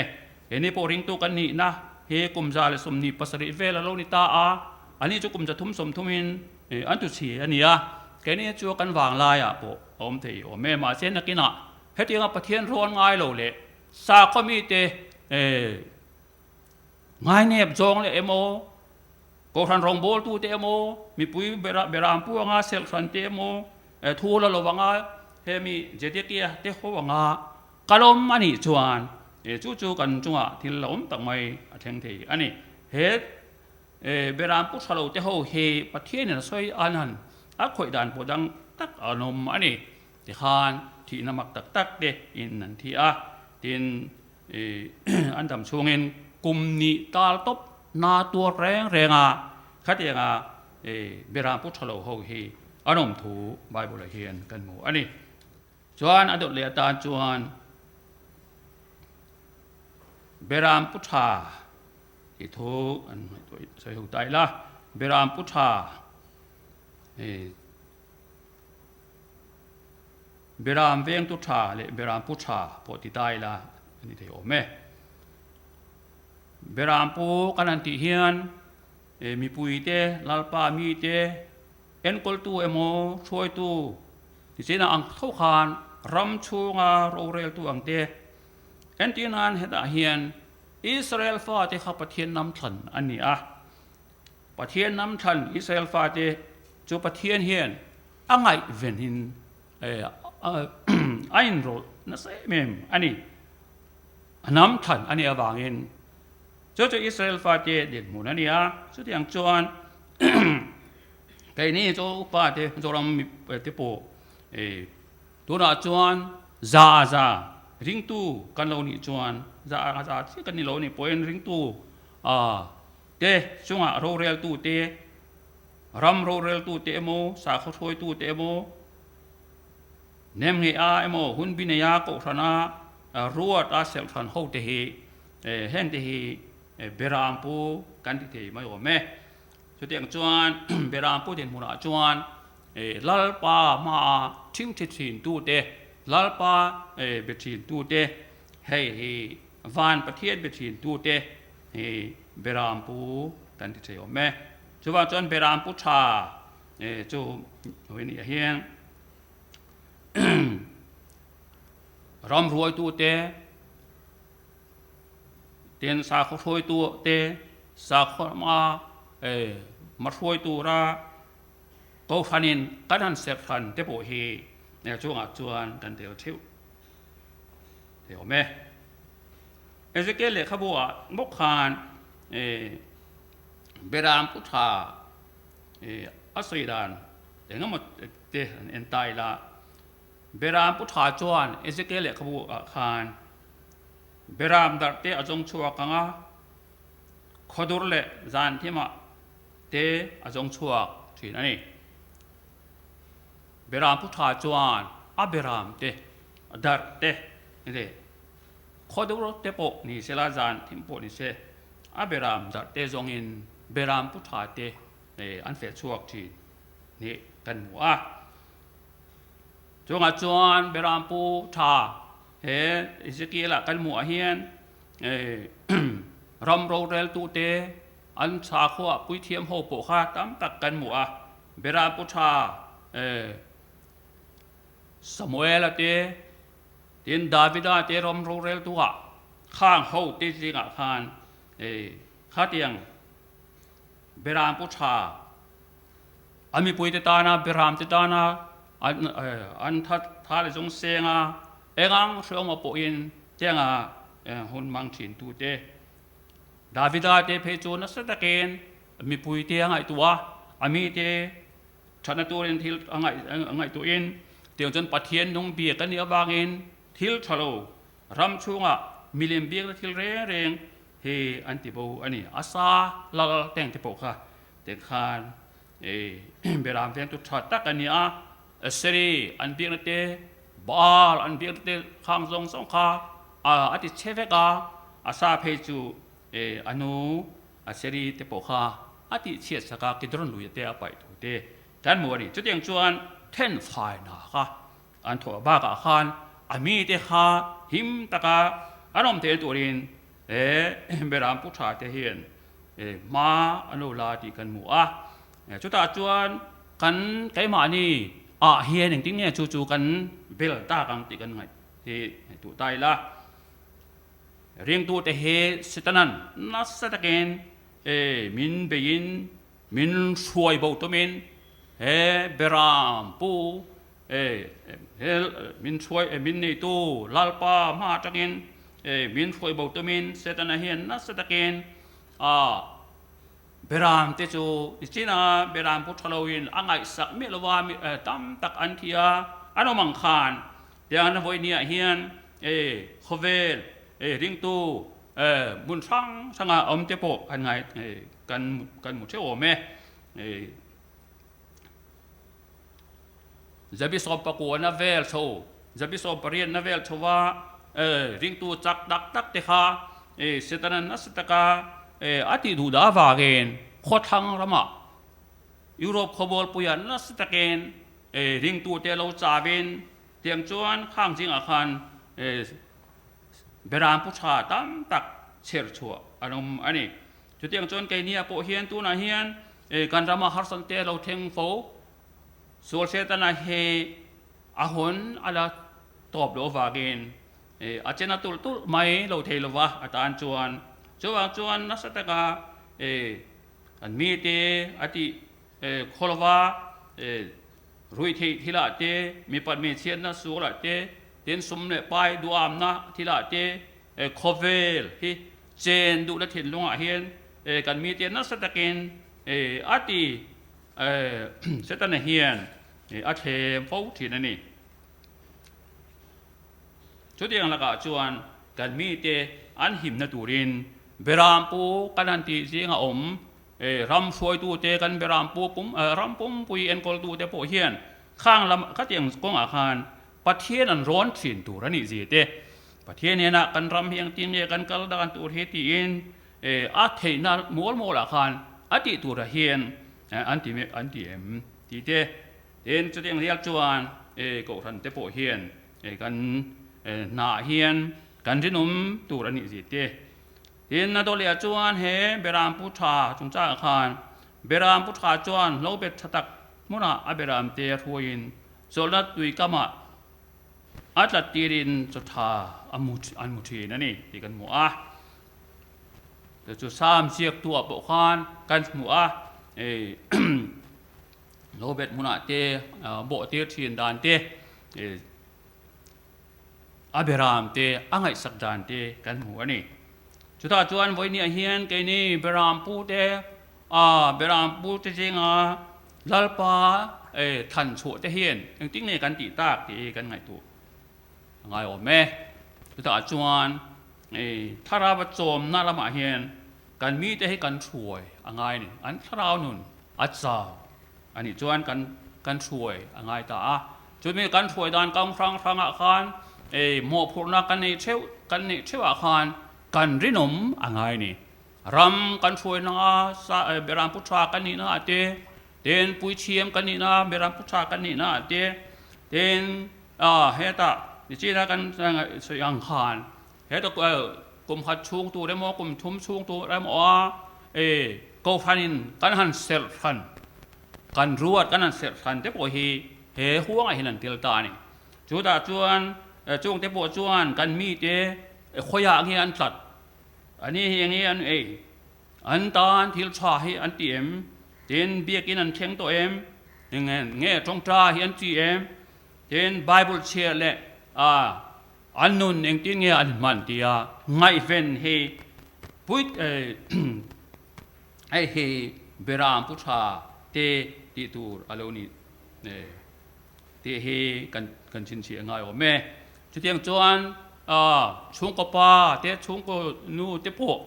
He ni pawh ringtu kan nihna hi kum 127 vel a lo ni ta a, ani chu kum 330 in an tu chhi a ni a, keini chu kan vanglaiah pawh a awm thei awm e. Mahse nakinah hetianga Pathian rawn ngai lo leh sakhaw mite Ngainep zawng leh emaw, Kohhran rawngbawltute emaw, mipui beram pu anga selhhran te emaw, thu la lo anga hemi Zedekia te ho anga kalawm a nih chuan chu chu kan chungah thil la awm tak mai a thleng thei a ni. He beram pu tha lo te ho hi Pathianin a sawi an han a khawih dan pawh dang tak an awm a ni. Tikhan thihna mak tak tak te in an thi a, tin An dam chhungin kum nih tal tawp na tuar reng reng a, khatianga Beram pu tha lo ho hi an awm thu Bible ah hian kan hmu a ni. Chuan a dawt leh atan chuan Beram pu tha tih thu an ngaihtuah sawi ho ta ila, Beram pu tha Beram vengtu tha leh beram pu tha pawh ti ta ila a ni thei awm e. Beram pu kan han tih hian mipui te, lalpa mi te, enkawltu emaw hruaitu nichin ang tho khan ram chhunga roreltu ang te entir nan hetah hian Israel fate kha Pathian lam thlan a ni a. Pathian hnam thlan Israel fate chu Pathian hian a ngaihvenin a inrawlh nasa em em a ni. A hnam thlan a nih avangin chu chu Israel fate dinhmun a ni a. Chutiang chuan keini chu upa te Zoram te pawh tunah chuan za za ringtu kan lo nih chuan za za chiah kan ni lo nih pawhin ringtu te chungah roreltu te Ram roreltute emaw, sakhaw hruaitute emaw, nem ngei a emaw, hun bi nei a kohhrana ruat a serhhran hote hi hengte hi Berampu kan ti thei mai awm e. Chutiang chuan Berampu dinhmunah chuan Lalpa hmaa thingthi thintute, Lalpa be thintute, hei hi Van Pathian be thintute hi Berampu kan ti thei awm e. Chuvang chuan Berampu tha chu hawi nih ah hian ram hruaitute tin sakhaw hruaitu te sakhaw hma hma hruai tura kohhranin kan han serh hran te pawh hi chungah chuan kan tel theuh thei awm e. Ezekiel lehkhabu ah bawk khan Beram pu tha a sawi dan eng emaw te an en ta ila, Beram pu tha chuan Ezekiel lehkhabu ah khan Beram darh te a zawng chhuak ang a, khawdur leh zan thimah te a zawng chhuak thin a ni. Beram pu tha chuan a beram te darh te leh khawdur te pawh ni sela zan thim pawh ni se A beram darh te zawngin beram pu tha te an feh chhuak thin nih kan hmu a. Chungah chuan beram pu tha he Ezekiel ah kan hmuh ah hian ram rorel tu te an sakhua puithiam ho pawh kha tam tak kan hmu a. Beram pu tha Samuel a te Tin, Davida te ram roreltu ah khang ho te zingah khan khatiang beram pu tha a mipui te tana beram te tana an tha leh zawng seng a engang hreawma pawhin tianga hun hmang thin tu te Davida te phei chu nasa takin mipui te a ngaihtuah a mi te Thatna turin thil a ngaihtuahin tiang chuan Pathian nung biak a nih avangin thil tha lo ram chhungah milem biakna thil reng reng hi an ti bo a ni. A sa lal teng te pawh kha tikhan beram vengtu tha tak a ni a, Aseri an biakna te, Baal an biakna te khang zawng zawng kha a ti che vek a, a sa phei chu a nu Aseri te pawh kha a tih chhiat sak a, Kidron lui te a paih thu te kan hmu a ni. Chutiang chuan then fai hna kha an thawh bakah khan a mite kha him taka an awm theih turin he Beram Pu Tha te hian hma an lo la tih kan hmu a. Chutah chuan kan keimahni ah hian engtin nge chu chu kan bel tak ang tih kan ngaih hi ngaihtuah ta ila. Ringtute hi Setanan nasa takin E min beiin min hruai bo tumin he Beram pu e he min hruai e min neitu Lalpa hma atangin e min hruai bo tumin Setana hian nasa takin a Beram te chu nichina Beram pu tha loin a ngaihsak miah lova mi tam tak an thi a an awm ang khan tiang an vawinia hian e khawvel e ringtu Hmun hrang hranga awm te pawh kan ngai kan kan hmu theuh awm e. Zabi sawm pakuana vel chho, zabi sawm pariatna vel chhova ringtu chak tak tak te kha Setana nasa taka a tih duh dah avangin khawthlang ramah Europe khawbawlpuiah nasa takin ringtute lo chavin tiang chuan khang zingah khan Beram pu tha tam tak chher chhuah an awm a ni. Chutiang chuan keiniah pawh hian tunah hian kan rama harsatna te lo thleng fo. Sual Setana hi a hawn a la tawp loh avangin a chena tulh tulh mai lo thei lova a tan chuan. Chuvang chuan nasa taka kan mite a tih khaw lova Ruihtheih thilah te, mipat hmeichhiatna sualah te, tin sum leh pai duamna thilah te, khawvel hi chen duhna thinlungah hian kan mite nasa takin a ti Setana hian a thlem fo thin a ni. Chutiang lakah chuan kan mite an himna turin Berampu kan han tih zinga awm. Ram hruaitute kan beram pu pum ram pumpui enkawltute pawh hian khang lam khatiang kawngah khan Pathian an rawn thin tur a nih zia te, Pathian hnenah kan ram hi engtin nge kan kal dan tur hi tiin a theihna mual mualah khan a tih turah hian an ti an ti em tih te, tin chutiang rial chuan Kohhran te pawh hian kan hnah hian kan rinawm tur a nih zia te. Tin, a dawleh chuan he Beram pu tha chungchangah khan Beram pu tha chuan hlo bet tha tak hmunah a Beram te a hruaiin chawlhna tui kamah a tlat tirin chaw tha a mu an mu thin a ni tih kan hmu a. Chu chu Sam ziaktuah pawh khan kan hmu a, hlo bet hmunah te bawh tir thin dan te, A beram te, a ngaihsak dan te kan hmu a ni. Chutah chuan vawinia hian keini beram pu te, a beram pu te zinga Lalpa than chhuah te hian engtin nge kan tih tak tih hi kan ngaihtuah a ngai awm e. Chutah chuan thlarau a chawmna lamah hian kan mite hi kan hruai a ngai a ni. An thlarau nun a chau A nih chuan kan kan hruai a ngai ta a. Chumi kan hruai dan kang hrang hrangah khan ei mawhphurhna kan nei theuh kan neih theuhah khan kan rinawm a ngai ni. Ram kan hruai nanga sa beram pu tha kan nihna ah te, tin puithiam kan nihna beram pu tha kan nihna ah te, tin a hetah nichina kan sawi ang khan heta kum khat chhung tur emaw kum thum chhung tur emaw a e Kohhranin kan han serh hran, kan ruat kan han serh hran te pawh hi he huangah hian an tel ta a ni. Chutah chuan chungte pawh chuan kan mite khawiah nge an tlat, a ni hi enge an ei, an tan thil tha hi an ti em, tin biakin an thleng tawh em, enge nge tawngta hi an ti em, tin Bible chhiar leh a An nun engtin nge an hman tia ngaihven hi puit hei hi Beram pu tha te tih tur a lo ni tih hi kan kan chhinchhiah ngai awm e. Chutiang chuan chhungkaw pa te chhungkaw nu te pawh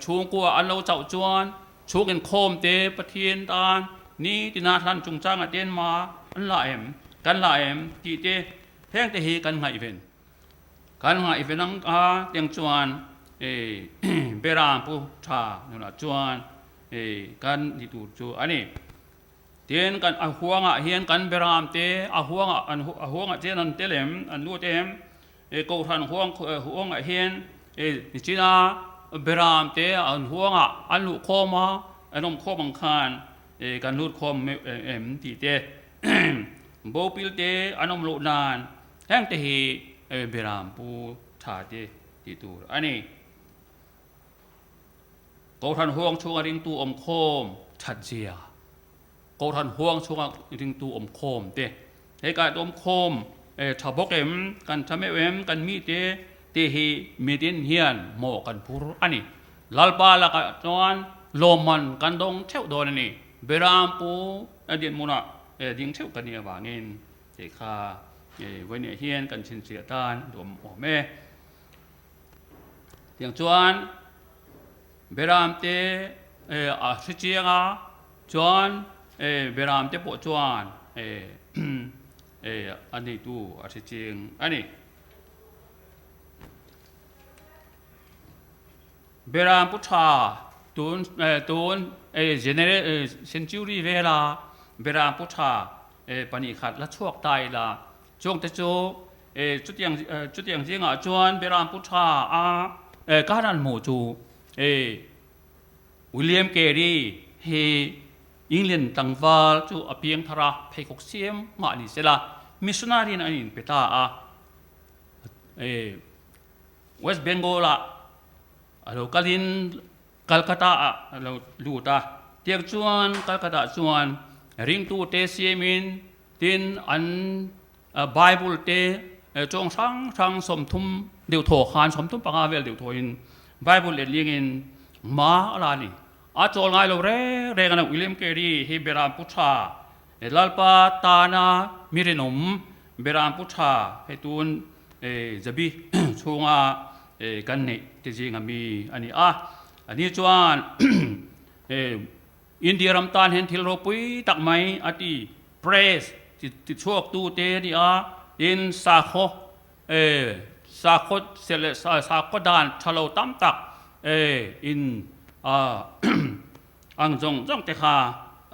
chhungkua an lo chauh chuan chhung inkhawm te Pathian tan nitina hlan chungchangah te an ma an la em kan la em tih te Hengte hi kan ngaihven kan ngaihven ang a tiang chuan Beram pu tha nunah chuan kan ni tur chu a ni. Tin kan a huangah hian kan Beram te a huangah an a huangah chuan an tel em an lut em Kohhran huang huangah hian nichina Beram te an huangah an luh khawm a an awm khawm ang khan kan lut khawm em tih te Bopil te an awm loh nan heng te hi Beram pu tha te tih tur a ni. Kohhran huang chhunga ringtu awm khawm that zia, Kohhran huang chhunga ringtu awm khawm te, hei kai awm khawm tha bawk em, kan tha meuh em, kan mi te tih hi mitin hian mawh kan phur a ni. Lalpa lakah chuan lawmman kan dawng theuh dawn a ni. Beram pu a dinhmunah ding theuh ka nih avangin tih kha vawiinah hian kan chhinchhiah tan a duhawm awm e. Tiang chuan Beram te a hre chiang a, chuan Beram te pawh chuan a neitu a hre chiang a ni. Beram pu tha tun tun century vela Beram pu tha pahnih khat la chhuak ta ila chungte chu chutiang chutiang zingah chuan Beram pu tha a kan han hmuh chu William Carey hi England tlangval chu a piang thar a, pheikhawk siam mah ni sela missionary in an inpe ta a. West Bengal ah a lo kalin Calcutta ah a lo lut a, tiang chuan Calcutta ah chuan ringtu te siamin tin an Bible te chawng hrang hrang 30 deuh thaw khan 35 vel deuh thawin Bible letlingin hma a la a ni. A chawl ngai lo reng reng a ni. William Carey hi Beram Pu Tha Lalpa tana mi rinawm Beram Pu Tha hei tun Zabi chhunga kan neih te zinga mi a ni a. Ani chuan India ram tan hian thil ropui tak mai a ti. Press ti chhuak tu te a ni a, tin sakhaw sakhaw serh leh sakhaw dan tha lo tam tak in ang zawng zawng te kha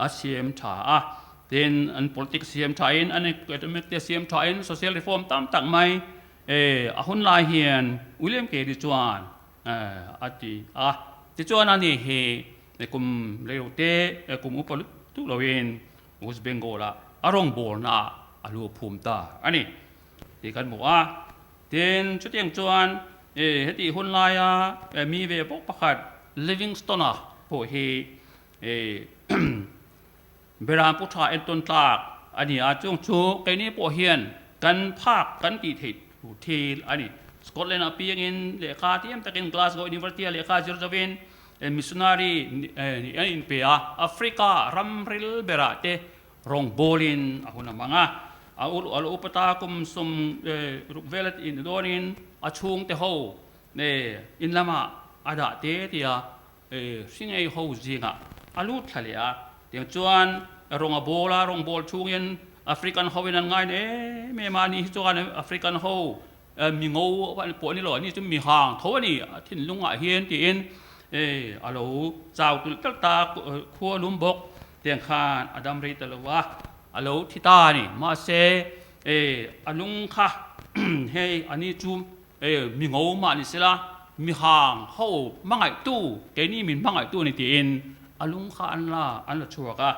a siam tha a, tin an politics siam tha in an economic te siam tha in social reform tam tak mai a hun lai hian William Carey chuan a ti a. Tichuan ani hi kum reilo te kum upa lutuk loin West Bengal ah a rawngbawlna ah a lu phum ta a ni tih kan hmu a. Tin, chutiang chuan hetih hun laia mi ve bawk pakhat Livingstone-a pawh hi Beram pu tha entawn tlak a ni a, chung chu keini pawh hian kan phak kan tih theih tur thil a ni. Scotland-ah piangin lehkha tiam takin Glasgow University-ah lehkha zir zovin missionary nih an inpe a, Africa ramril berah te rawngbawlin a hun a hmang a. A a lo upa ta kum sawm ruk vel a tih dawnin a chhungte ho in lamah a dah te tia Hringei ho zingah a lut thla leh a, tiang chuan rawng a bawl a, rawng bawl chungin African hoin an ngaina em em a, ani hi chuan African ho mi ngo pawh a ni lo, ani chu mi hang tho a ni, a thinlungah hian tiin a lo chau tulh talh ta, khua lum bawk tiang khan a dam rei ta lo a, a lo thi ta a ni. Mahse a lung kha hei ani chu Mi ngo mah ni sela, mi hang ho hmangaihtu, keini min hmangaihtu a ni tiin a lung kha an la an la chhuak a,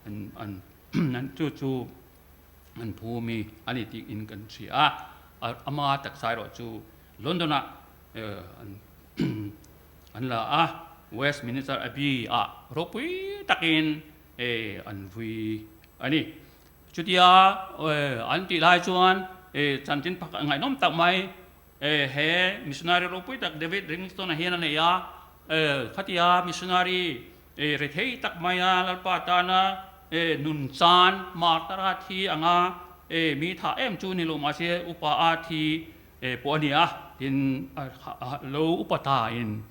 an an an chu chu an phu mi a ni tih in kan hria a, ama taksa erawh chu London ah an an la a, Westminster Abbey ah ropui takin an vui a ni. Chutia an tih lai chuan chanchin pakhat ngaihnawm tak mai he missionary ropui tak David Livingstone-a hian a nei a, khatia missionary rethei tak maia Lalpa tana nun chan martara thi anga mi thah em chu ni lo mahse upa a thi pawh a ni a, tin lo upa ta in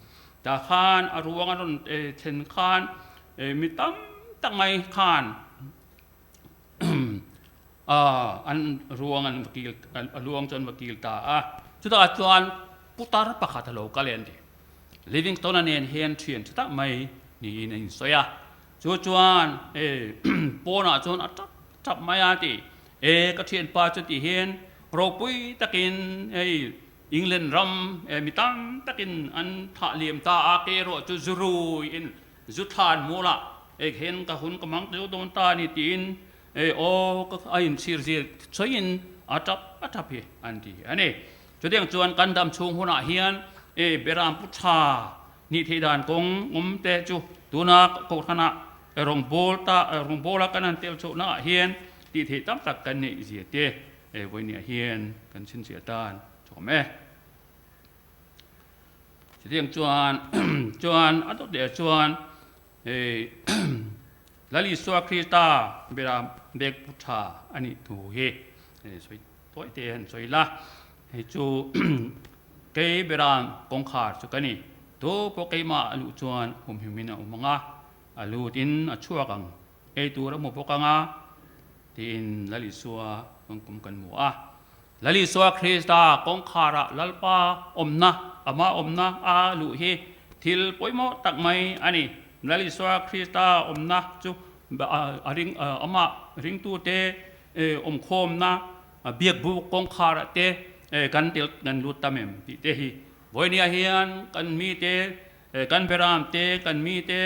tah khan a ruang a rawn thlen khan mi tam tak mai khan an ruang an va kil a luang chu an va kil ta a chutah chuan putar pakhat a lo kal e an ti Livingstone-a nen hian thian tha tak mai niin a insawi a chu chuan pawnah chuan a tap tap mai a ti e ka thianpa chu tih hian ropui takin hei England ram mi tam takin an thah liam ta a ke erawh chu zu ruiin Zu thlan mulah eg hen ka hun ka mang teu dawn ta a ni tiin e aw ka a inchhir zir sawiin a tap a tap hi an ti a ni. Chutiang chuan kan dam chhung hunah hian e Beram pu tha nih theih dan kawng awm te chu tuna Kohhranah rawngbawl ta rawngbawla kan han tel chhohna ah hian tih theih tam tak kan neih zia te e vawinia hian kan chhinchhiah tan chawm e. Chutiang chuan chuan a dawt leh chuan hei Lal Isua Krista bera bek pu tha a nih thu hi sawi tawi te han sawi la. Hei chu kei bera kawngkhar chu ka ni. Tu pawh keimah a luh chuan humhim in a awm ang a, a lut in a chhuak ang. Ei tur a hmu bawk ang a tiin Lal Isua kawngkawm kan hmu a. Lal Isua Krista kawngkharah Lalpa awmna, Amah awmna a luh hi thil pawimawh tak mai a ni. Lal Isua Krista awmna chu a ring, Amah ringtute awmkhawmna biakbuk kawngkharah te kan tel kan lut tam em tih te hi vawinia hian kan mite, kan beram te, kan mite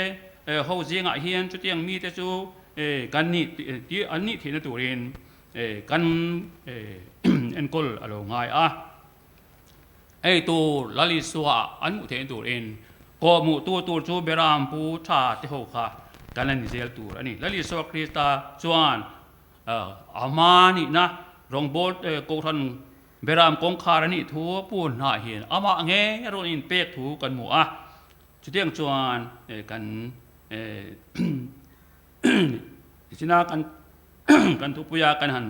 ho zingah hian chutiang mite chu kan nih an nih theihna turin Kan enkawl a lo ngai a, ei tur Lal Isua an hmuh theihna turin kawhhmuh tu tur chu Beram pu tha te ho kha kan la ni zel tur a ni. Lal Isua Krista chuan a hma nihna rawngbâwl Kohhran Beram kawngkhar a nih thu a pu hnah hian amah nge a rawn inpek thu kan hmu a, chutiang chuan kan Nichina kan kan thupuia kan han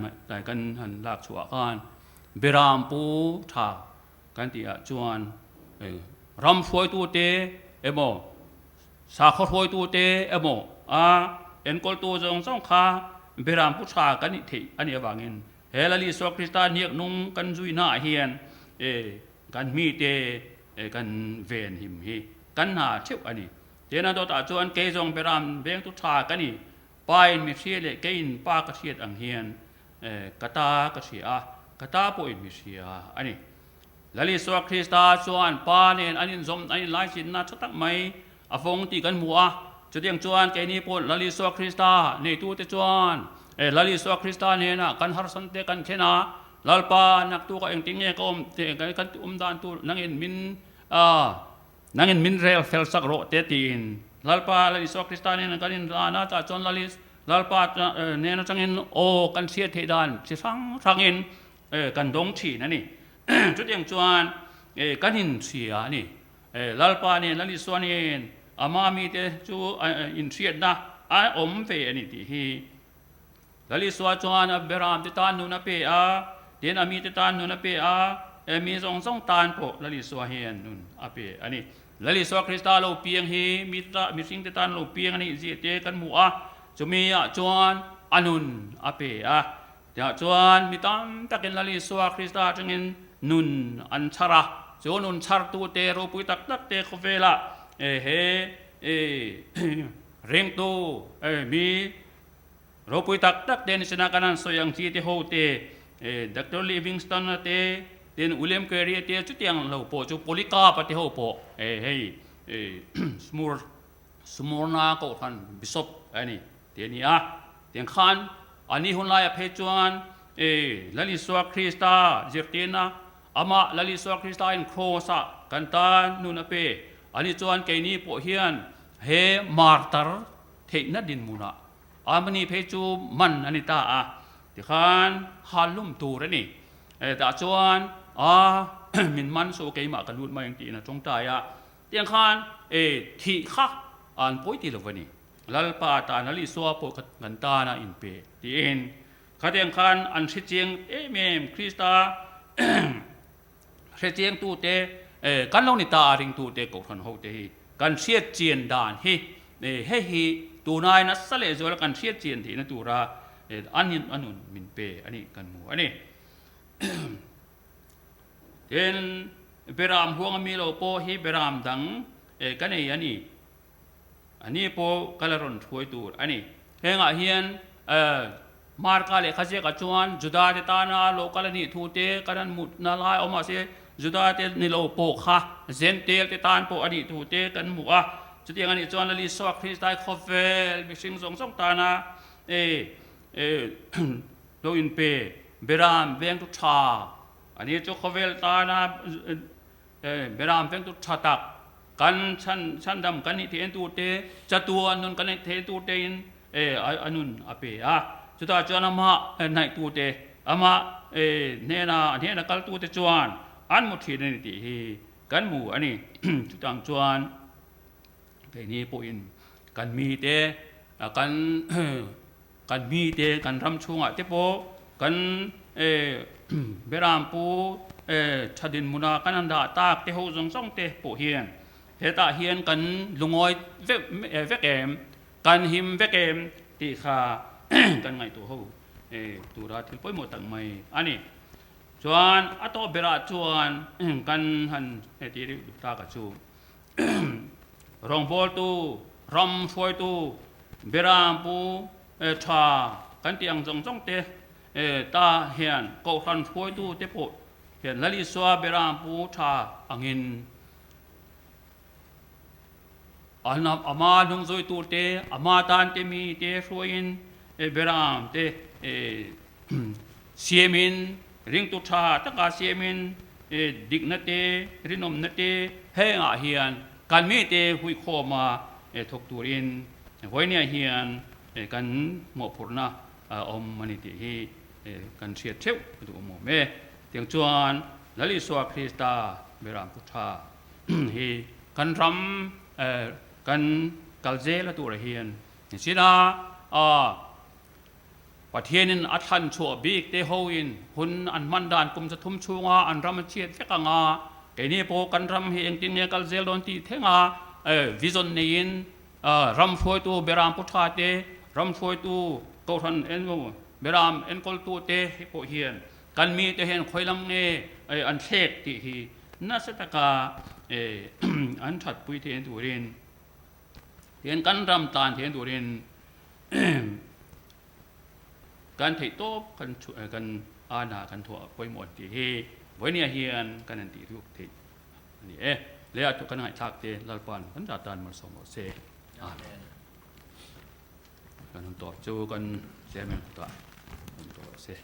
kan han lak chhuah khan Beram pu tha kan tih ah chuan ram hruaitute emaw Sakhaw hruaitute emaw a enkawltu zawng zawng kha beram pu tha kan nih theih a nih avangin he Lal Isua Krista hniak nung kan zuihnaah hian kan mite kan venhim hi kan hna theuh a ni. Tena dawtah chuan kei zawng beram vengtu tha ka ni, pain mi hria leh keiin pa ka hriat ang hian ka ta ka hria a, ka ta pawhin mi hria a ni. Lal Isua Krista chuan Pa nen an inzawm, an inlaichinna tha tak mai a fawng tih kan hmu a. Chutiang chuan keini pawh Lal Isua Krista neitute chuan Lal Isua Krista hnenah kan harsante kan thlen a, Lalpa, naktukah engtin nge ka awm teh, kan awm dan tur nangin min nangin min rel fel sak rawh te tiin Lalpa Lal Isua Krista hnenah kan inlan a, tah chuan Lal Lalpa hnen atangin aw kan hriat theih dan chi hrang hrangin kan dawng thin a ni. Chutiang chuan kan inhria a ni. Lalpa nen Lal Isua nen ama mite chu inhriatna a awm ve a ni tih hi. Lal Isua chuan a beramte tan nun a pe a, tin a mite tan nun a pe a, mi zawng zawng tan pawh Lal Isua hian nun a pe a ni. Lal Isua Krista lo piang hi mihringte tan lo piang a nih zia te kan hmu a, chumi ah chuan a nun a pe a. Tiah chuan mi tam takin Lal Isua Krista atangin nun an chhar a, chu nun chhartute ropui tak tak te khawvelah he ringtu mi ropui tak tak te nisina kan han sawi ang chi te ho te Doctor Livingstone-a te, tin William Carey-a te chutiang lo pawh chu Polycarp-a te ho pawh hei Smurna kohhran Bishop a ni tih a ni a. Tiang khan a ni hun laiah phei chuan Lal Isua Krista zirtirna, amah Lal Isua Krista in Kraws-ah kan tan nun a pe. Ani chuan keini pawh hian he martar theihna dinhmunah amani phei chu man a ni ta a, tikhan hal lum tur a ni. Tah chuan a min man chu keimah ka lut mai ang tiin a tawngtai a. Tiang khan thih kha an pawi ti lo a ni. Lalpa tan Lal Isua pawh kha kan tan a inpe tiin khatiang khan an hre chiang em em Krista hre chiang tute kan lo ni ta a ringtute kohhran ho te hi kan hriat chian dan hi hei hi tunai nasa leh zuala kan hriat chian theihna tura an a nun min pe a nih kan hmu a ni. Tin, Beram huang ami lo pawh hi Beram dang ka nei a ni. A ni pawh ka la rawn hruai tur a ni. Hengah hian Marka lehkha ziakah chuan Judate tana lo kal a nih thu te kan han hmuhna lai awm mahse Judate ni lo pawh kha Zentel te tan pawh a nih thu te kan hmu a. Chutiang a nih chuan Lal Isua Kristai khawvel mihring zawng zawng tana lo inpe Beram vengtu tha a ni chu khawvel tana Beram vengtu tha tak Kan chhan chhandam kan nih theih tur te, chatuan nun kan neih theih tur tein a nun a pe a. Chutah chuan amah hnaih tu te, amah hnena a hnena kal tu te chuan an mu thin a ni tih hi kan hmu a ni. Chutang chuan keini pawhin kan mite kan kan mite kan ram chhungah te pawh kan Beram pu tha dinhmuna kan han dah tak te ho zawng zawng te pawh hian hetah hian kan lungawi vek em, kan him vek em tih kha kan ngaihtuah ho tura thil pawimawh tak mai a ni. Chuan a tawp berah chuan kan han tih rih duh tak a chu rawngbawltu, ram hruaitu, Beram pu tha kan tih ang zawng zawng te Ta hian Kohhran hruaitute pawh hian Lal Isua Beram pu tha angin an ama hnung zui turte, ama tante mite hruaiin Beram te siamin, ringtu tha taka siamin dikna te, rinawmna te hengah hian kan mite huikhawma thawk turin vawinia hian kan mawhphurhna a awm a ni tih hi kan hriat theuh a duh awm awm e. Tiang chuan Lal Isua Krista Beram Pu Tha hi kan ram kan kal zel a turah hian nichina Pathianin a thlan chhuah bik te hoin hun an hman dan kum zathum chhunga an ram a chhiat vek anga keini pawh kan ram hi engtin nge kal zel dawn tih thlenga vision neiin. Ram hruaitu beram pu tha te, ram hruaitu kohhran beram enkawltu te hi pawh hian kan mite hian khawi lam nge an thlek tih hi nasa taka an thatpui theih turin tihian kan ram tlan theih turin kan theih tawp kan kan ana kan thuah pawimawh tih hi vawinia hian kan han tih ruk theih a ni e. Leiah chu kan ngaihthlak te Lalpa'n kan dah tan malsawm rawh se. Amen. Kan hun tawp chu kan chairman kutah awm tawh rawh se.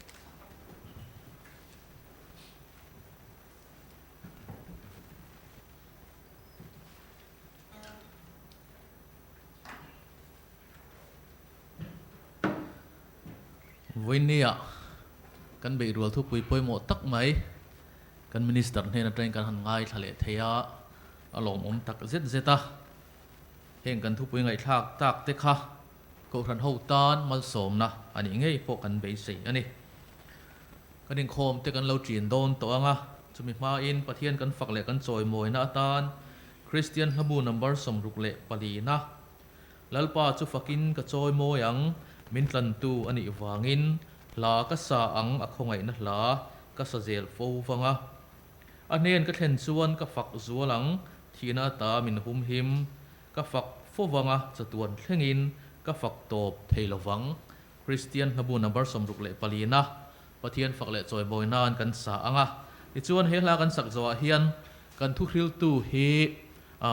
Vawinia kan beihrual thupui pawimawh tak mai kan Minister hnen atangin kan han ngaithla leh thei a, a lawmawm tak zet zet a. Heng kan thupui ngaihthlak tak te kha Kohhran ho tan malsawmna a nih ngei pawh kan beisei a ni. Kan inkhawm te kan lo ṭin dawn tawh ang a, chumi hmain Pathian kan fak leh kan chawimawina atan Kristian hlabu number 64na Lalpa chu fakin ka chawi mawi ang, min tlantu a nih vangin hla ka sa ang a khawngaihna hla ka sa zel fo vang a. A hnen ka thlen chuan ka fak zual ang, thihna ata min humhim ka fak fo vang a, chatuan thlengin ka fak tawp thei lo vang. Kristian hlabu number 64na Pathian fak leh chawi mawi nan kan sa ang a. Tichuan he hla kan sak zawhah hian kan thuhriltu hi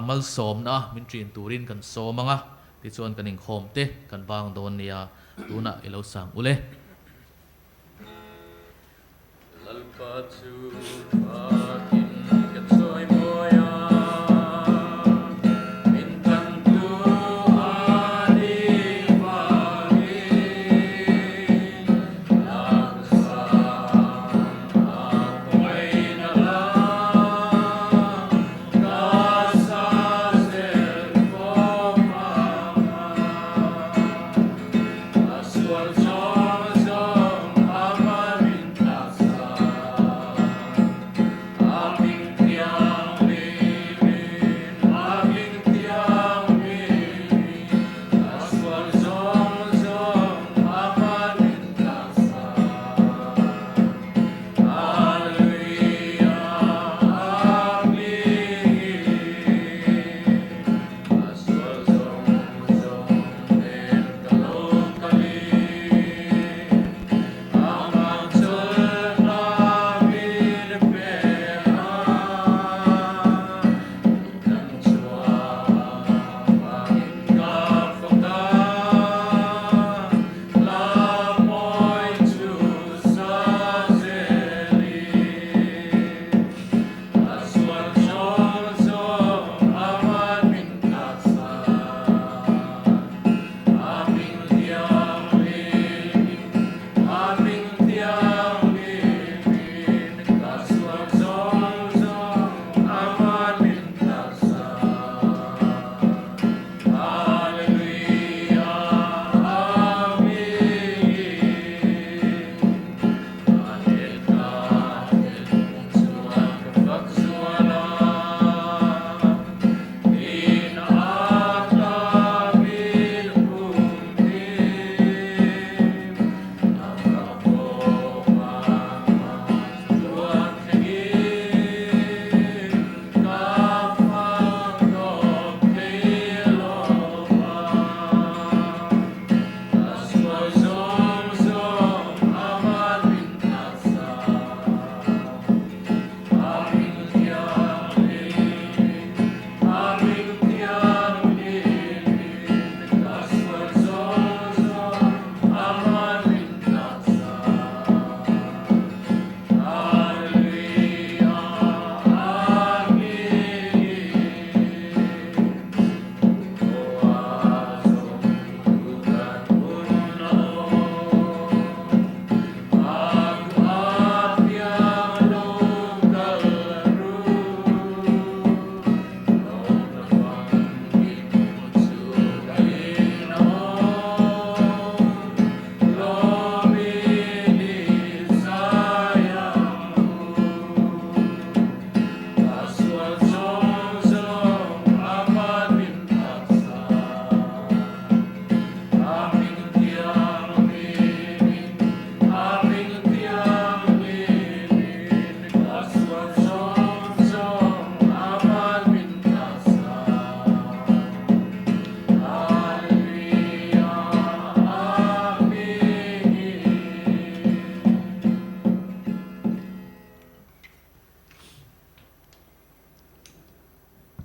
Malsawmna min ṭin turin kan sawm ang a, tichuan kan inkhawm te kan bang dawn nia, tunah i lo sang ule. Lalpa chu fakin ka chawi mawi a, min tantu a ni vangin la ka sang a khawngaihna la.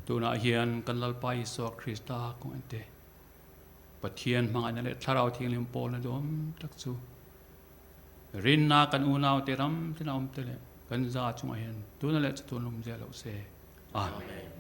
Tunah hian kan Lalpa Isua Krista kawng en te, Pathian hmangaihna leh Thlarau Thianghlim pawlna duhawm tak chu rinna kan unaute ram tina awmte leh kan za chungah hian tuna leh chatuan lum zel loh se. Amen.